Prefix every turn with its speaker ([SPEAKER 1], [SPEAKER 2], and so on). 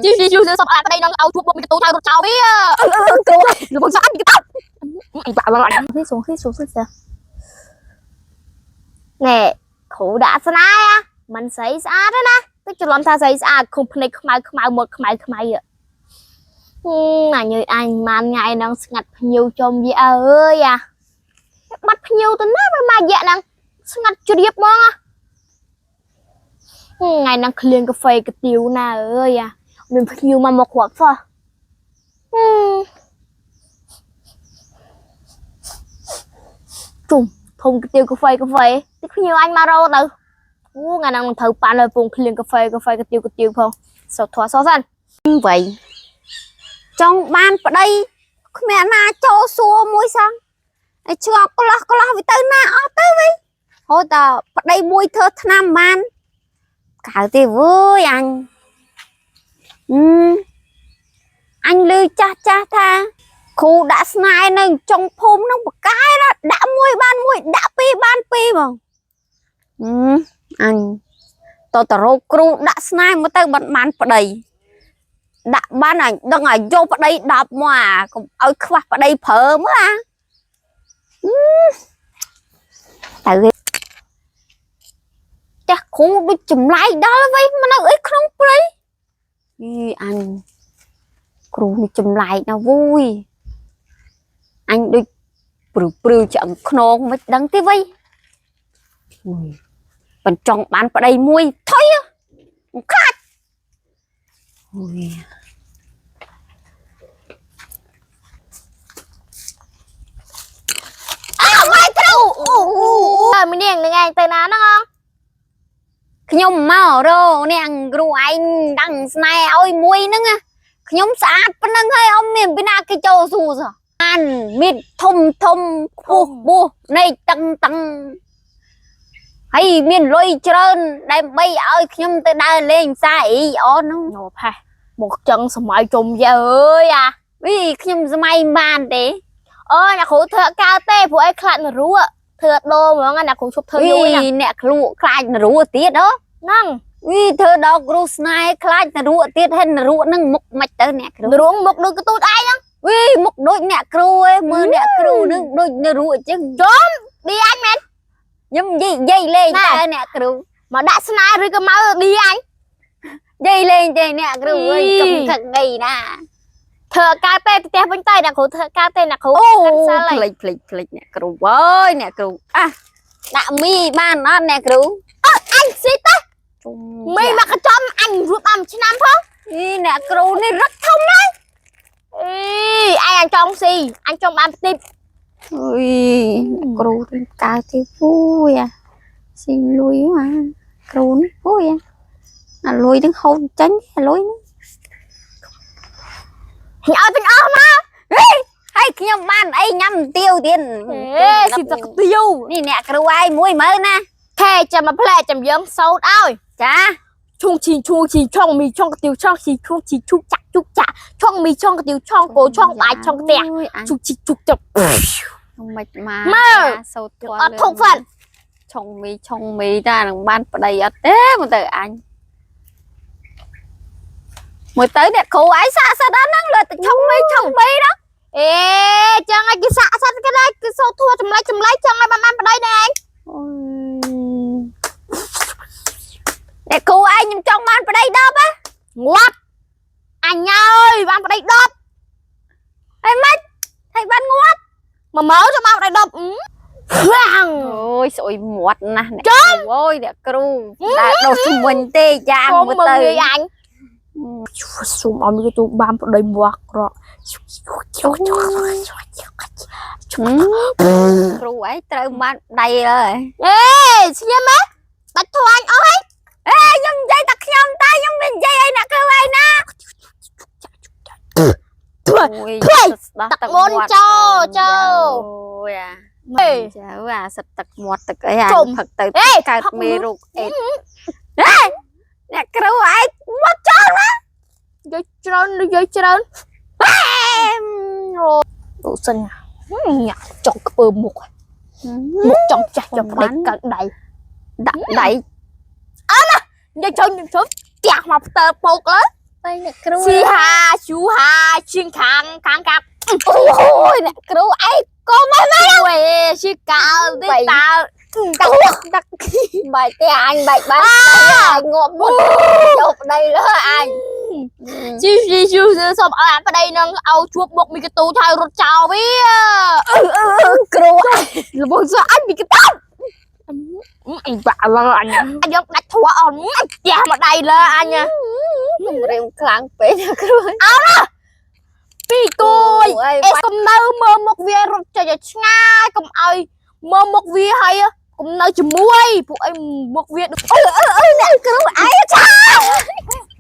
[SPEAKER 1] ជីជីយូសពអាប្តីនឹងឲ្យជួបបុកមីទូចឲ្យរត់ចោលវា
[SPEAKER 2] គ្រូ
[SPEAKER 1] លបងសាអញគេតអញបាក់ឡើង
[SPEAKER 2] នេះสูงขึ้นสูงขึ้นเสียណែគ្រូដាក់ស្នេហ៍មិនស្អីស្អាតទេណាទឹកច្រឡំថាស្អីស្អាតខុំភ្នែកខ្មៅខ្មៅមាត់ខ្មៅខ្មៅអញអើយអញម៉ានថ្ងៃហ្នឹងស្ងាត់ភ្ញៀវចំយីអើយអាបាត់ភ្ញៀវទៅណាមកយៈហ្នឹងស្ងាត់ជ្រាបហ្មងថ្ងៃហ្នឹងឃ្លៀងកាហ្វេកាទៀវណាអើយអាមានភ្ញៀវមកមកគ្រាប់សោះជុំធំកាទៀវកាហ្វេកាហ្វេតិចភ្ញៀវអញមករោទៅអូថ្ងៃហ្នឹងនឹងត្រូវប៉ាន់ឲ្យពងឃ្លៀងកាហ្វេកាហ្វេកាទៀវកាទៀវផងសុទ្ធធေါ်សោះសិន
[SPEAKER 3] វៃចង់បានប្តីគ្មានណាចូលសួរមួយសោះឯឆ្ងល់ក្លោះក្លោះវាទៅណាអស់ទៅវិញហូតតែប្តីមួយធ្វើឆ្នាំបាន កៅទេវើយអញអឺអញឮចាស់ចាស់ថាគ្រូដាក់ស្នេហ៍នៅចុងភូមិនឹងបកែណាដាក់មួយបានមួយដាក់ពីរបានពីរហ្មងអឺអញតតរោគគ្រូដាក់ស្នេហ៍មកទៅបានបានប្តីដាក់បានអញដឹងឲ្យយកប្តី10មកអាកុំឲ្យខ្វះប្តីប្រើមើលអាអឺទៅ ផ្ទះគ្រូដូចចម្លែកដល់វិញមកនៅអីក្នុងព្រៃយីអញគ្រូនេះចម្លែកណាស់វូយអញដូចព្រឺព្រឺឆ្អឹងខ្នងមិនដឹងទេវិញអូយបញ្ចង់បានប្តីមួយថុយមិនខ្លាចអូយ
[SPEAKER 2] អើម៉ែគ្រូអូអើមីនាងនឹងឯងទៅណាហ្នឹងអង
[SPEAKER 3] ខ្ញុំមករអ្នកគ្រូឯងដឹងស្នេហ៍ឲ្យមួយហ្នឹងណាខ្ញុំស្អាតប៉ុណ្្នឹងហើយអត់មានពីណាគេចូលសួរសោះអានមីតធំធំខ្ពស់ខ្ពស់នៃតឹងតឹងហើយមានលុយច្រើនដើម្បីឲ្យខ្ញុំទៅដើរលេងផ្សារអីអនហ្នឹង
[SPEAKER 2] ញោផេះមកចឹងសម័យជុំយើអើយអា
[SPEAKER 3] វីខ្ញុំសម័យមិនបានទេ
[SPEAKER 2] អូអ្នកគ្រូធ្វើអត់កើតទេព្រោះអីខ្លាចនរੂធ្វើអត់ដូរហ្មងអ្នកគ្រូឈប់ធ្វើយូរ
[SPEAKER 3] វី
[SPEAKER 2] ហ្នឹង
[SPEAKER 3] អ្នកគ្រូខ្លាចនរੂទៀតហ៎
[SPEAKER 2] ហ្នឹង
[SPEAKER 3] វីធ្វើដល់គ្រូស្នេហ៍ខ្លាចនរੂទៀតហើយនរੂហ្នឹងមុខមិនទៅអ្នកគ្រូ
[SPEAKER 2] នរងមុខដូចកទូតឯង
[SPEAKER 3] វីមុខដូចអ្នកគ្រូឯងមើលអ្នកគ្រូនឹងដូចនរអញ្ចឹង
[SPEAKER 2] ឌីអញមែន
[SPEAKER 3] ខ្ញុំនិយាយនិយាយលេង
[SPEAKER 2] ណែ
[SPEAKER 3] តើអ្នកគ្រូ
[SPEAKER 2] មកដាក់ស្នេហ៍ឬក៏មកឌីអញ
[SPEAKER 3] និយាយលេងទេអ្នកគ្រូអើយ
[SPEAKER 2] អី
[SPEAKER 3] កុំខឹងអីណា
[SPEAKER 2] ធ្វើអត់កើតទេទៅផ្ទះវិញទៅអ្នកគ្រូធ្វើអត់កើតទេអ្នកគ្រូ
[SPEAKER 3] អូ
[SPEAKER 2] កាន់សិលហើយ
[SPEAKER 3] ភ្លេចភ្លេចភ្លេចអ្នកគ្រូអើយអ្នកគ្រូអាដាក់មីបានអត់អ្នកគ្រូ
[SPEAKER 2] អញស៊ីទៅ
[SPEAKER 3] ជុំ
[SPEAKER 2] មីមកកញ្ចំអញរួបអមឆ្នាំផង
[SPEAKER 3] អីអ្នកគ្រូនេះរឹកធំ
[SPEAKER 2] អីឯងអញចង់ស៊ីអញចង់បានផ្ទិប
[SPEAKER 3] អុយអ្នកគ្រូនេះកើតទេពូយអាស៊ីលុយអាគ្រូនេះពូយអាអាលុយនឹងហូតចេញអាលុយនឹង
[SPEAKER 2] ញឲ្យទាំងអស់មក
[SPEAKER 3] ហើយខ្ញុំបានអីញ៉ាំទៀវទៀត
[SPEAKER 2] អេស៊ីទឹកទៀវ
[SPEAKER 3] នេះអ្នកគ្រូឯងមួយមើលណា
[SPEAKER 2] ខេចាំមកផ្លែចាំយើងសោតឲ្យ
[SPEAKER 3] ចា
[SPEAKER 2] ឈុងឈីឈុងឈីឆុងមីឆុងកាទៀវឆុងឈីឈុងឈីឈុកចាក់ជុកចាក់ឆុងមីឆុងកាទៀវឆុងគោឆុងបាយឆុងផ្ទះជុកជីជុកចុក
[SPEAKER 3] មិនមក
[SPEAKER 2] មើល
[SPEAKER 3] សូត្រធម៌
[SPEAKER 2] អត់ធុកហ្វិន
[SPEAKER 3] ឆុងមីឆុងមីតានឹងបានប្តីអត់ទេមើលទៅអញមើលទៅអ្នកគ្រូឯងសាកសិតអត់ហ្នឹងលើតែឆុងមីឆុងមីហ្នឹង
[SPEAKER 2] អេចឹងឲ្យគេសាក់សិនគេដែរគេសូត្រធัวចម្លែកចម្លែកចឹងឲ្យបានបានប្តីដែរឯង
[SPEAKER 3] អូយអ្នកគ្រូឯងខ្ញុំចង់បានប្តី10ហ៎
[SPEAKER 2] ងាប់អញអើយបានប្តី10
[SPEAKER 3] ហើយម៉េចហើយបានងាប់
[SPEAKER 2] 10000ទៅបានប្តី10ហ្វាំង
[SPEAKER 3] អូយស្អុយមាត់ណាស់អ្នកគ្រូអូយអ្នកគ្រូតែដោះជំវិញទេយ៉ាង
[SPEAKER 2] កុំ
[SPEAKER 3] មើលទៅ
[SPEAKER 2] មកងាយអញសុំឲ្យមានទូបានប្តីមកអាក្រក់
[SPEAKER 3] គ្រូឯងត្រូវបានដៃហើយ
[SPEAKER 2] អេស្ងៀមហ៎ដាច់ធွာញអស់ហើយ
[SPEAKER 3] ខ្ញុំនិយាយតែខ្ញុំតែខ្ញុំមិននិយាយអីអ្នកគ្រូឯងណាអូយស្ដោះ
[SPEAKER 2] ទឹកមុនចូលចូល
[SPEAKER 3] អូយអា
[SPEAKER 2] អេ
[SPEAKER 3] ចៅអាសិតទឹកមាត់ទឹកអីអា
[SPEAKER 2] ជុំ
[SPEAKER 3] ផឹកទៅ
[SPEAKER 2] អេ
[SPEAKER 3] កើត
[SPEAKER 2] ផឹក
[SPEAKER 3] មេរោគអេតហេអ្នកគ្រូឯងមកចូល
[SPEAKER 2] និយាយច្រើននិយាយច្រើនអូអូសិនញ៉ាក់ចង់ខ្ពើមុខមុខចង់ចាស់ចង់ប្តីកើតដៃ
[SPEAKER 3] ដាក់ដៃ
[SPEAKER 2] និយាយចូលនិយាយចូលផ្ទះមកផ្ទើពោកលើ
[SPEAKER 3] បាយអ្នកគ្រូ
[SPEAKER 1] ស៊ីហាជូហាជាងខាងខាងកាប់
[SPEAKER 3] អូយអ្នកគ្រូឯងក៏មក
[SPEAKER 1] វេជាកាលទេតា
[SPEAKER 3] ដាក់ដាក់បាយទេអញបាយបាយអញងាប់មុនយកប្តីលើអញ
[SPEAKER 1] ជីជីជូសុំឲ្យអាប្តីនឹងឲ្យជួបមុខមីកទូហើយរត់ចោលវា
[SPEAKER 3] គ្រូ
[SPEAKER 1] លបងសអញមីកទូអញបាក់លើអញអញយកដាច់ធွာអត់អញផ្ទះមកដៃលើអញ
[SPEAKER 3] គំរាមខ្លាំងពេកអ្នកគ្រូ
[SPEAKER 1] ពីរគួយ
[SPEAKER 3] អី
[SPEAKER 1] អេកុំនៅមើលមុខវារត់ចេញឲ្យឆ្ងាយកុំឲ្យមើលមុខវាហើយកុំនៅជាមួយពួកអីមុខវាដូច
[SPEAKER 3] អ្នកគ្រូឯងឆា